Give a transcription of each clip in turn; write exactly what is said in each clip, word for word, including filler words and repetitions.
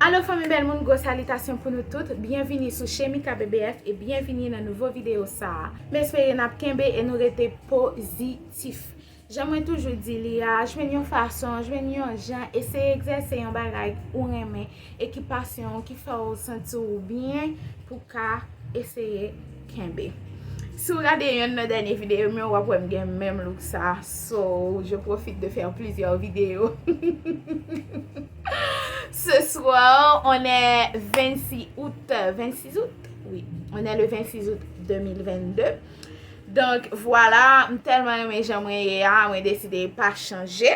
Alo fanmi bèl moun, gwo salitasyon pou nou tout. Byenvini sou Chemika B B F e byenvini nan nouvo videyo sa a. M espere n ap kenbe e nou rete pozitif. Jan mwen toujou di li a, jwenn yon fason, jwenn yon jan, eseye egzèse yon bagay ou renmen e ki pasyon w, ki fè w santi w byen pou w ka eseye kenbe. Si w gade yonn nan dènye videyo m yo, w ap wè m gen menm look sa. So, je profite de faire plusieurs vidéos. Ce soir, on est vingt-six août. Vingt-six août? Oui, on est le vingt-six août deux mille vingt-deux. Donk, vwala, m tèlman renmen jan mwen ye a, mwen deside pa chanje.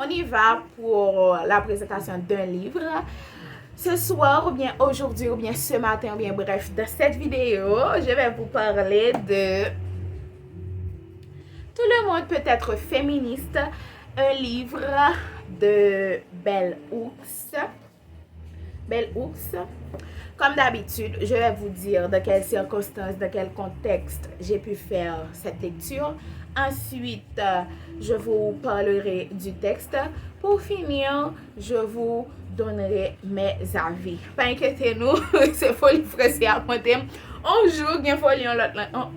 On y va pour la présentation d'un livre. Ce soir, ou bien aujourd'hui, ou bien ce matin, ou bien bref, dans cette vidéo, je vais vous parler de Tout le monde peut être féministe, un livre de Bell Hooks. Bell Hooks. Comme d'habitude, je vais vous dire dans quelles circonstances, dans quel contexte j'ai pu faire cette lecture. Ensuite, euh, je vous parlerai du texte. Pour finir, je vous donnerai mes avis. Pa enkyete nou, se foli franse ap monte m. On jou, gen foli yon lòt lang. On,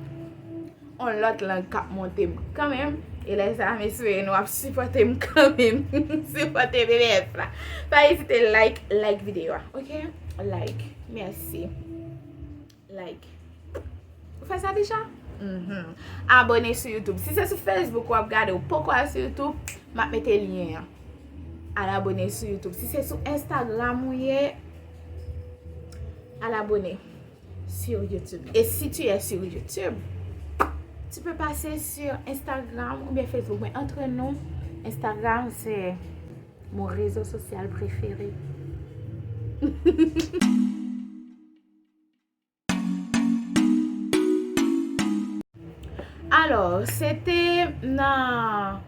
on lòt lang k ap monte m kanmenm. E lè sa a, m espere nou ap sipòte m kanmenm. Sipòte B B F la. Pa ezite like, like videyo a. Ok? Like. Mèsi. Like. Ou fè sa deja? Mhm. Abòne sou YouTube. Si se sou Facebook w ap gade, ou poko al sou YouTube, m ap mete lyen an. Al abòne sou YouTube. Si se sou Instagram ou ye, al abòne sur YouTube. Et si tu es sur YouTube, tu peux passer sur Instagram ou bien Facebook. Mais entre nous, Instagram, c'est mon réseau social préféré. Alò, se te nan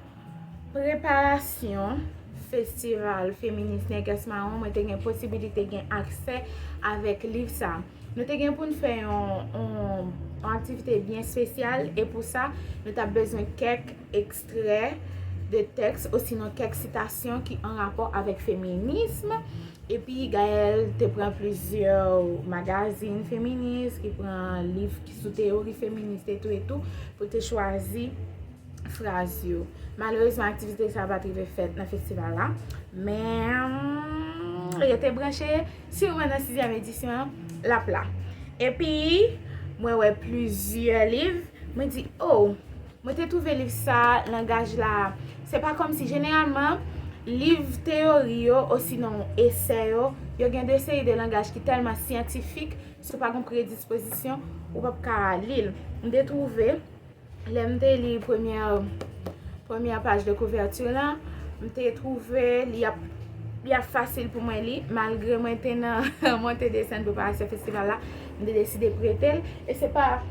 preparasyon festival feminis Nègès Mawon, mwen te gen posibilite gen aksè avèk liv sa. Nou te gen pou n fè yon, yon, yon aktivite byen espesyal, e pou sa, nou t ap bezwen kèk ekstrè de tèks osinon kèk sitasyon ki an rapò avèk feminism. Epi Gaëlle te pran plizyè magazin feminis, ki pran liv ki sou teyori feminis etou etou, pou te chwazi fraz yo. Malerezman, aktivite sa a pa t rive fèt nan festival la, men rete branche, siman nan sizyèm edisyon an, l ap la. Epi, mwen wè plizyè liv, mwen di, oh, mwen te twouve liv sa, langaj la, se pa kòmsi, jeneralman, liv teyori yo, osinon esè yo, yo gen de seri de langaj ki tèlman syantifik, si w pa gen predispozisyon, ou p ap ka li l. M te twouve, lè m te li premyè, premyè paj de kouvèti lan, m te twouve li ap, li ap fasil pou mwen li, malgre mwen te nan monte desann preparasyon festival la, m te deside prete l, e se pa,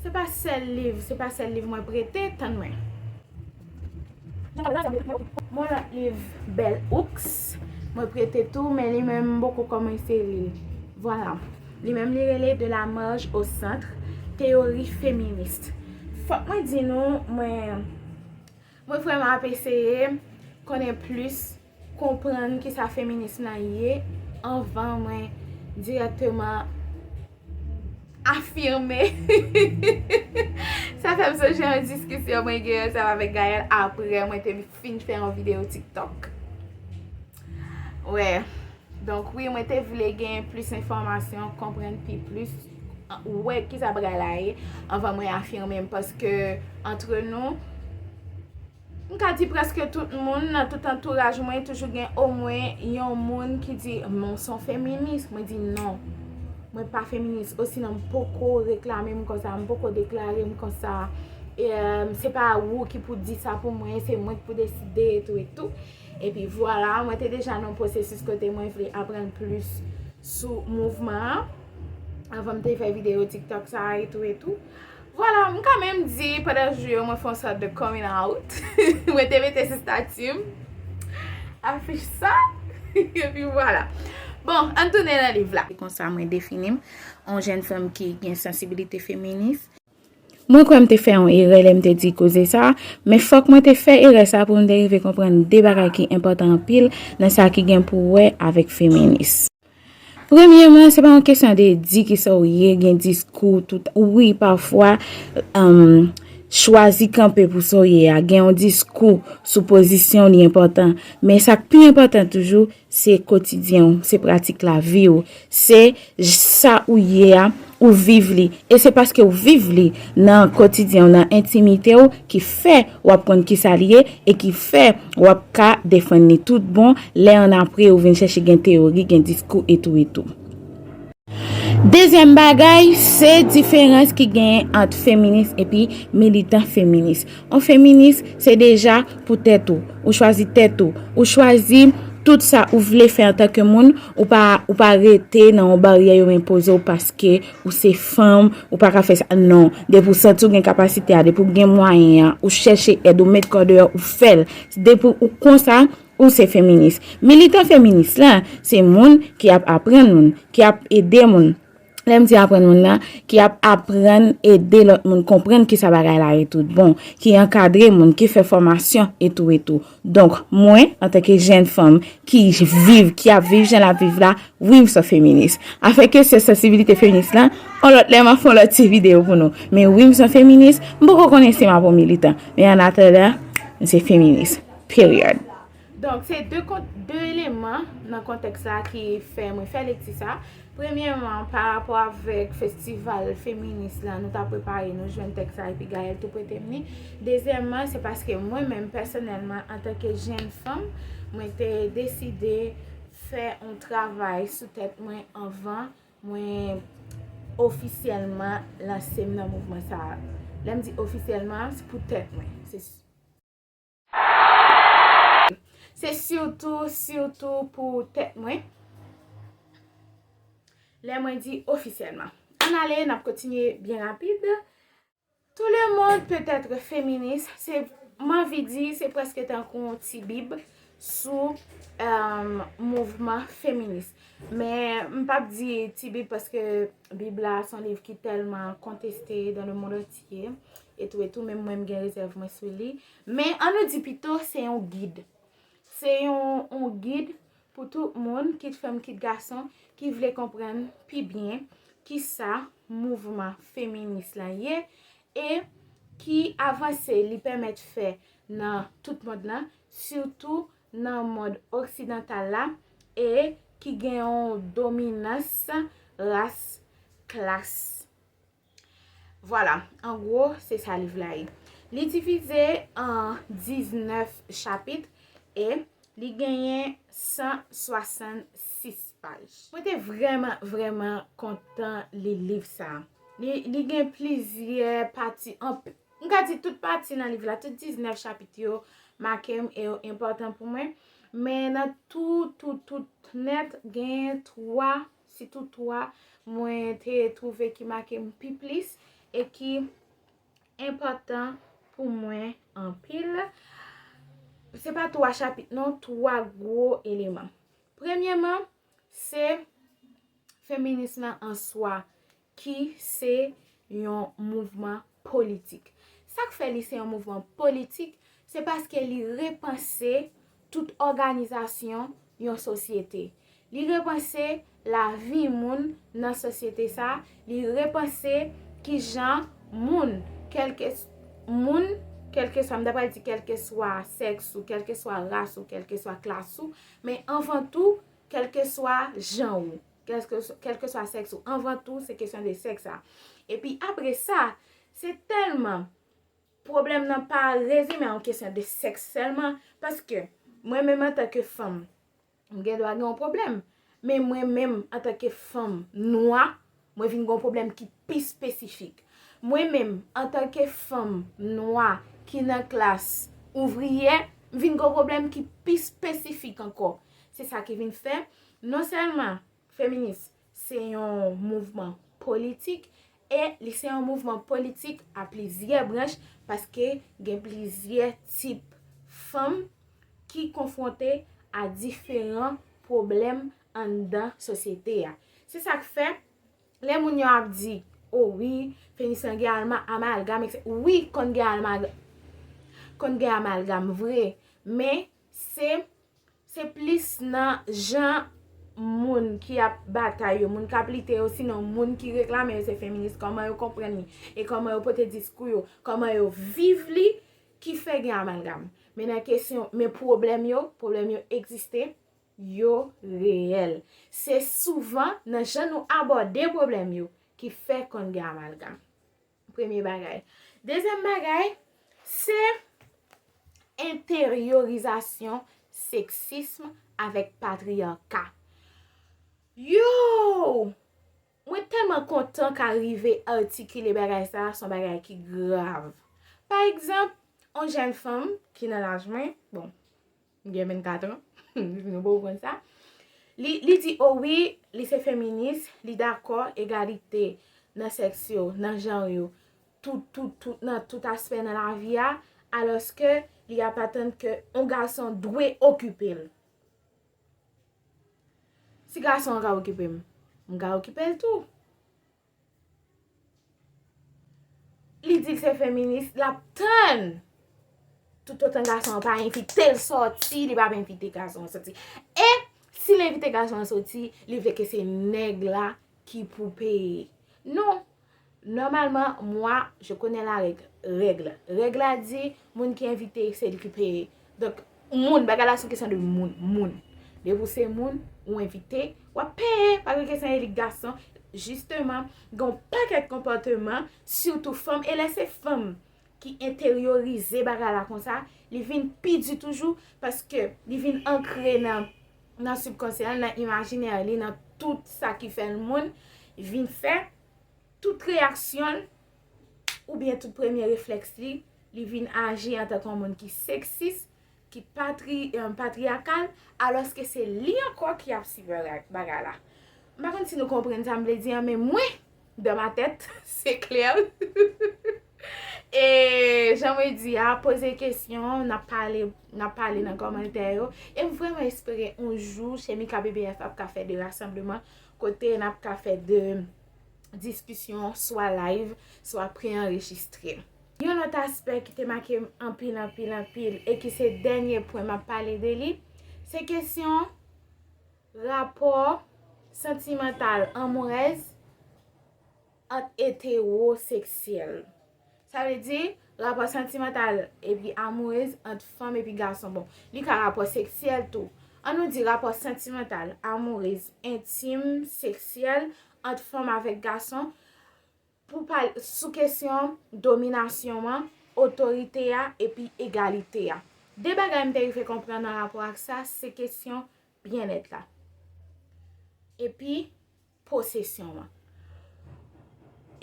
se pa sèl liv, se pa sèl liv mwen prete, tann mwen. Mwen lòt liv Bell Hooks, mwen prete tou, men li menm m poko kòmanse li l. Vwala. Li menm li rele De la marge au centre, théorie féministe. Fòk mwen di nou, mwen, mwen vrèman ap eseye konnen plis, konprann kisa feminism lan ye anvan mwen dirèkteman afime. Sa fè m sonje yon diskisyon mwen gen ansanm avèk Gaëlle apre mwen te fin fè yon videyo TikTok. Wè. Donk, wi, mwen te vle gen plis enfòmasyon, konprann pi plis, wè kisa bagay la ye, anvan mwen afime m, paske, antre nou, m ka di prèske tout moun, nan tout antouraj mwen, toujou gen omwen yon moun ki di, "Men w se yon feminis." Mwen di, "Non, mwen pa feminis." Osinon, m poko reklame m konsa, m poko deklare m konsa. E, se pa ou ki pou di sa pou mwen, se mwen ki pou deside, etou, etou. Epi vwala, mwen te deja nan yon pwosesis kote mwen vle aprann plis sou mouvman an, anvan m te fè videyo TikTok sa a, etou, etou. Vwala, m ka menm di, pandan jou yo, mwen fè yon sòt de coming out. Mwen te mete sou stati m, afich sa, epi vwala. Bon, ann tounen nan liv la. Se konsa mwen defini m, yon jèn fanm ki gen sansibilite feminis. Mwen kwè m te fè yon erè lè m te di koze sa, men fòk mwen te fè erè sa pou m te rive konprann de bagay ki enpòtan anpil nan sa ki gen pou wè avèk feminis. Premyèman, se pa yon kesyon de di kisa w ye, gen diskou, tout. Wi, pafwa, um, chwazi kanpe pou sa w ye a, gen yon diskou sou pozisyon w li enpòtan. Men sa k pi enpòtan toujou, se kotidyen w, se pratik lavi w, se sa ou ye a, ou viv li. E se paske w viv li nan kotidyen w, nan entimite w, ki fè w ap konn kisa l ye e ki fè w ap ka defann li tout bon lè annapre ou vin chèche gen teyori, gen diskou etou etou. Dezyèm bagay, se diferans ki genyen ant feminis epi militan feminis. Yon feminis, se deja pou tèt ou. Ou chwazi tèt ou. Ou chwazi tout sa ou vle fè antanke moun. Ou pa, ou pa rete nan yon baryè yo enpoze w paske ou se fanm, ou pa ka fè sa. Non. Depi w santi w gen kapasite a, depi w gen mwayen an, ou chèche èd, ou met kò deyò, ou fè l. Depi w konsa, ou se feminis. Militan feminis la, se moun ki ap aprann moun, ki ap ede moun. Lè m di aprann moun nan, ki ap aprann ede lòt moun konprann kisa bagay la ye tout bon, ki ankadre moun, ki fè fòmasyon etou etou. Donk, mwen, antanke jèn fanm ki viv, ki ap viv jan l ap viv la, wi, m se feminis. Afè kesyon sansibilite feminis la, yon lòt lè m ap fè yon lòt ti videyo pou nou. Men wi, m se feminis, m poko konnen si m ap yon militan. Men an atandan, m se feminis. Period. Donk, se de, de eleman nan kontèks la ki fè mwen fè lekti sa. Premyèman, pa rapò avèk festival feminis la, nou t ap prepare, nou jwenn tèks la epi Gaëlle tou prete m li. Dezyèmman, se paske mwen menm pèsonèlman, antanke jèn fanm, mwen te deside fè yon travay sou tèt mwen anvan mwen ofisyèlman lanse m nan mouvman sa a. Lè m di ofisyèlman, se pou tèt mwen. Se Se sitou, sitou pou tèt mwen. Lè mwen di ofisyèlman. Ann ale, n ap kontinye byen rapid. Tout le monde peut être féministe. Se, m anvi di, se prèske tankou yon ti bib sou, euh, mouvman feminis. Men, m p ap di ti bib paske bib la se yon liv ki tèlman konteste dans le monde entier. Etou, etou, menm mwen, m gen rezèv mwen sou li. Men, ann nou di pito, se yon gid. Se yon, yon gid pou tout moun, kit fanm, kit gason, ki vle konprann pi byen kisa mouvman feminis la ye e ki avanse li pèmèt fè nan tout mond lan, sitou nan mond oksidantal la, e ki gen yon dominans ras, klas. Vwala, an gwo, se sa liv la ye. Li divize an diznèf chapit e li genyen san swasannsis paj. Mwen te vrèman, vrèman kontan li liv sa a. Li, li gen plizyè pati, anp-, m ka di tout pati nan liv la, tout diznèf chapit yo make m e yo enpòtan pou mwen. Men nan tout, tout, tout nèt, gen twa, sitou twa, mwen te twouve ki make m pi plis e ki enpòtan pou mwen anpil. Se pa twa chapit non, twa gwo eleman. Premyèman, se feminis lan an swa, ki se yon mouvman politik. Sa k fè li se yon mouvman politik, se paske li repanse tout òganizasyon yon sosyete. Li repanse lavi moun nan sosyete sa, li repanse kijan moun, kèlke s-, moun, kèlkeswa, m ta pral di kèlkeswa sèks ou, kèlkeswa ras ou, kèlkeswa klas ou, men anvan tou, kèlkeswa jan ou, kèlkeswa, kèlkeswa sèks ou, anvan tou, se kesyon de sèks sa. Epi apre sa, se tèlman pwoblèm nan pa rezime a yon kesyon de sèks sèlman, paske mwen menm antanke fanm, m gen dwa gen yon pwoblèm, men mwen menm antanke fanm nwa, mwen vin gen yon pwoblèm ki pi espesifik. Mwen menm, antanke fanm nwa ki nan klas ouvriyè, m vin gen yon pwoblèm ki pi espesifik ankò. Se sa ki vin fè, non sèlman feminis se yon mouvman politik, e li se yon mouvman politik a plizyè branch, paske gen plizyè tip fanm ki konfwonte a diferan pwoblèm anndan sosyete a. Se sa k fè, lè moun yo ap di o wi, feminis lan gen alma-, amalgam, et cetera. Wi, konn gen alma-, konn gen amalgam vre, men se, se plis nan jan moun ki ap batay yo, moun k ap lite yo, sinon moun ki reklame yo se feminis, kòman yo konprann li, e kòman yo pote diskou yo, kòman yo viv li, ki fè gen amalgam. Men nan kesyon, men pwoblèm yo, pwoblèm yo egziste, yo reyèl. Se souvan nan jan nou abòde pwoblèm yo ki fè konn gen amalgam. Premye bagay. Dezyèm bagay, se enteryorizasyon seksism avèk patriyaka. Yo! Mwen tèlman kontan ka rive atikile bagay sa a, se yon bagay ki grav. Pa egzanp, yon jèn fanm ki nan laj mwen, bon, m gen vennkat an, nou poko konn sa. Li, li di, o wi, li se feminis, li dakò egalite nan sèks yo, nan janr yo, tout, tout, tout, nan tout aspè nan lavi a, alòske li ap atann ke yon gason dwe okipe l. Si gason an ka okipe m, m ka okipe l tou. Li di l se feminis, l ap tann. Toutotan gason an pa envite l sòti, li p ap envite gason an sòti. E si l envite gason an sòti, li vle ke se nèg la ki pou peye. Non, normalement, moi, je connais la règle. Règle. Règle la di, moun ki envite, se li ki peye. Donk, moun, bagay la se kesyon de moun, moun. Depi w se moun, ou envite, w ap peye, pa gen kesyon elit gason. Jisteman, gen yon pakèt konpòteman, sitou fanm, e lè se fanm ki enteryorize bagay la konsa, li vin pi di toujou, paske li vin ankre nan, nan sibkonsyan, nan imajinè li, nan tout sa ki fè l moun, vin fè tout reyaksyon l, oubyen tout premye reflèks li, li vin aji antanke yon moun ki seksis, ki patri-, euh, patriyakal, alòske se li ankò ki ap sibè bagay la. M pa konn si nou konprann sa m vle di an, men mwen, dans ma tête, c'est clair. E jan mwen di a, poze kesyon, n ap pale, n ap pale nan kòmantè yo. E m vrèman espere yon jou, Chemika B B F ap ka fè de rasanbleman, kote n ap ka fè de diskisyon, swa live, swa pre-anrejistre. Yon lòt aspè ki te make m anpil, anpil, anpil, e ki se dènye pwen m ap pale de li, se kesyon rapò santimantal, amourèz, ant etewoseksyèl. Sa vle di, rapò santimantal epi amourèz ant fanm epi gason. Bon, li ka rapò seksyèl tou. An nou di rapò santimantal, amourèz, entim, seksyèl, ant fanm avèk gason, pou pale sou kesyon dominasyon an, otorite a, epi egalite a. De bagay m te rive konprann nan rapò ak sa, se kesyon byennèt la. Epi, posesyon an.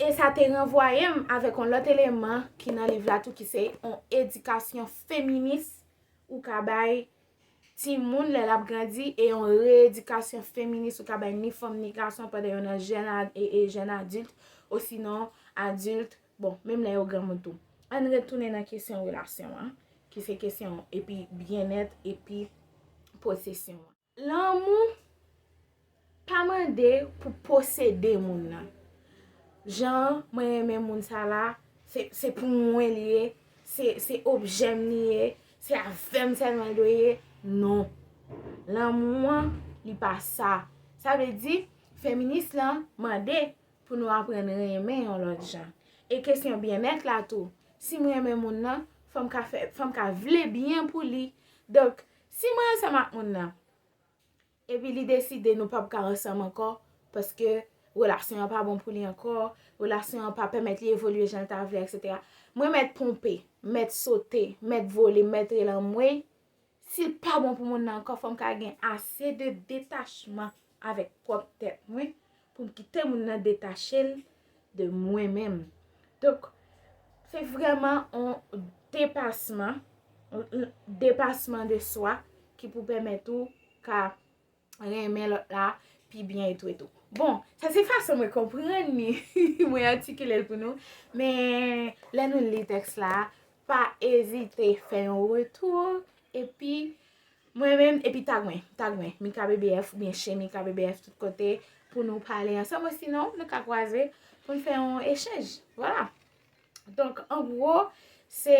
E sa te ranvwaye m avèk yon lòt eleman ki nan liv la tou, ki se yon edikasyon feminis ou ka bay timoun lè l ap grandi, e yon reyedikasyon feminis ou ka bay ni fanm ni gason pandan yo nan jèn ad-, e, e jèn adilt, osinon adilt, bon, menm lè yo granmoun tou. Ann retounen nan kesyon relasyon an, ki se kesyon epi byennèt epi posesyon an. Lanmou pa mande pou posede moun nan. Jan mwen renmen moun sa la, se, se pou mwen li ye, se, se objè m li ye, se avè m sèlman l dwe ye. Non. Lanmou an, li pa sa. Sa vle di, feminis lan mande pou nou aprann renmen yon lòt jan. E kesyon byennèt la tou, si m renmen moun nan, fò m ka fè, fò m ka vle byen pou li. Donk, si mwen ansanm ak moun nan, epi li deside nou p ap ka ansanm ankò, paske relasyon an pa bon pou li ankò, relasyon an pa pèmèt li evolye jan l ta vle, et cetera. Mwen mèt ponpe, mèt sote, mèt vole, mèt rele anmwey. Si l pa bon pou moun nan ankò, fò m ka gen ase de detachman avèk pwòp tèt mwen pou m kite moun nan detache l de mwen menm. Donk, se vrèman yon depasman, yon depasman de swa ki pou pèmèt ou ka renmen lòt la pi byen etou etou. Bon, sa se fason mwen konprann li. Mwen atikile l pou nou. Men, lè nou li tèks la, pa ezite fè yon retou. Epi, mwen menm, epi tag mwen, tag mwen, Mika B B F oubyen Chemika B B F tout kote pou nou pale ansanm. Osinon, nou ka kwaze Pou n fè yon echanj. Vwala. Donk, an gwo, se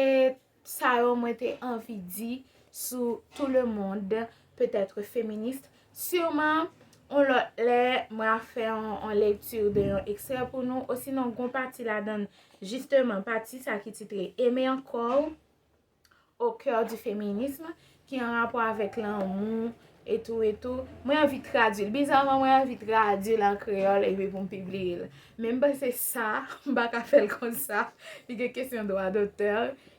sa yo mwen te anvi di sou tout le monde peut être féministe. Siman, yon lòt lè, mwen ap fè yon, yon lekti de yon ekstrè pou nou, osinon, gon pati ladan l, jisteman, pati sa ki titre Aimer encore, au cœur du féminisme, ki an rapò avèk lanmou, etou, etou. Mwen anvi tradui l. Bizarman, mwen anvi tradui l an kreyòl epi pou m pibliye l. Men m panse sa, m pa ka fè l konsa. Li gen kesyon dwa dotè,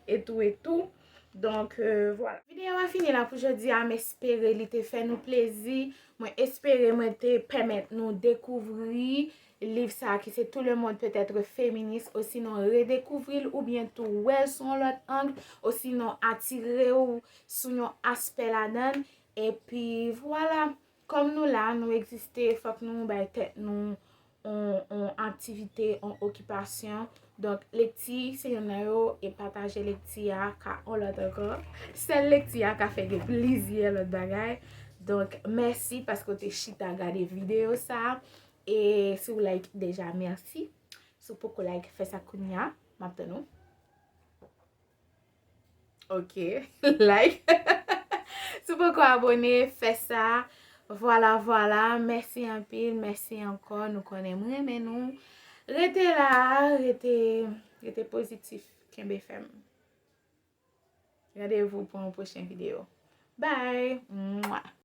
etou, etou. Donk, euh, vwala. Videyo a fini la pou jodi a. M espere li te fè nou plezi. Mwen espere mwen te pèmèt nou dekouvri liv sa a ki se Tout le monde peut être féministe, osinon redekouvri l oubyen tou wè l sou yon lòt ang, osinon atire w sou yon aspè ladan l. Epi vwala, kòm nou la, nou egziste, fòk nou bay tèt nou yon, yon aktivite, yon okipasyon. Donk, lekti se youn nan yo, e pataje lekti a ka yon lòt ankò. Sèl lekti a ka fè gen plizyè lòt bagay. Donk, mèsi paske w te chita gade videyo sa a. E si w like deja, mèsi. Si w poko like, fè sa kounye a. M ap tann ou. Ok, like. Si w poko abone, fè sa. Vwala, vwala. Mèsi anpil, mèsi ankò. Nou konnen m renmen nou. Rete la, rete, rete pozitif. Kenbe fèm. Randevou pou yon pwochen videyo. Bye! Mwah!